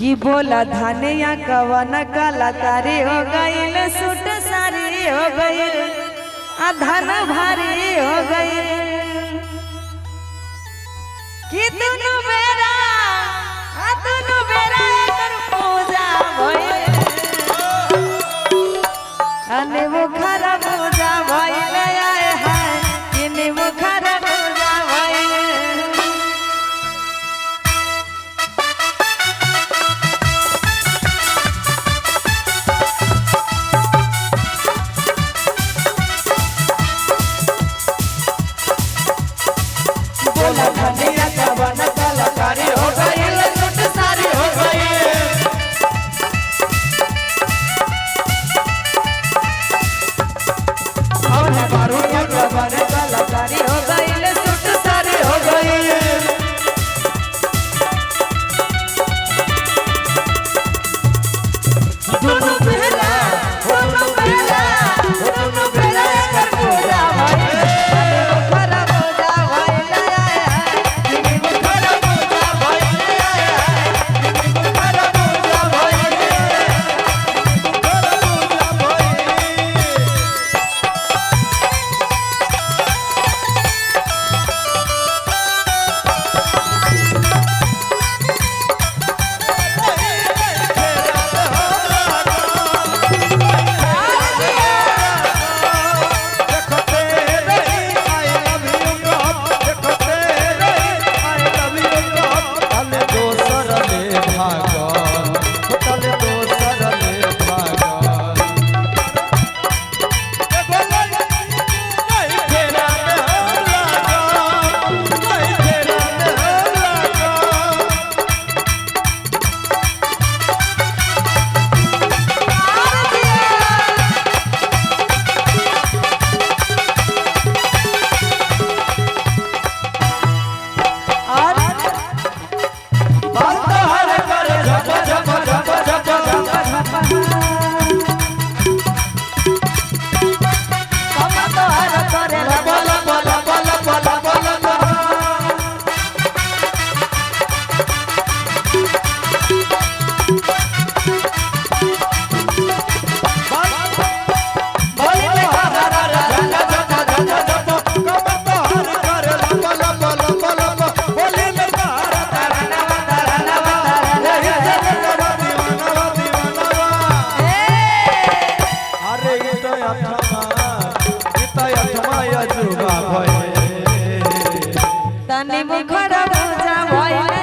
कि बोला धनिया कवन कलाकारी हो गईल, सूट सारी हो गईल, आ धन भारी हो गईल। कि दुनु बेरा, आ दुनु बेरा एकर पूजा भइल, अने वो खरा पूजा भइल, आए हाय किने वो खरा पूजा भइल। बोला धनिया कवन कलाकारी हो गईल, सूट सारी हो गईल। कौन बारू कवन कलाकारी हो गईल, सूट सारी हो गईल। दुनु बेरा, दुनु बेरा, दुनु बेरा एकर पूजा भइल, अने वो खरा पूजा भइल, आए हाय किनी मुखर पूजा भइल, आए हाय। किनी मुखर पूजा भइल, मुखर पूजा भइल। और कम तोहर करे लबा। अरे अठमा अजुबा भये। तनी मुखर पूजा भइल।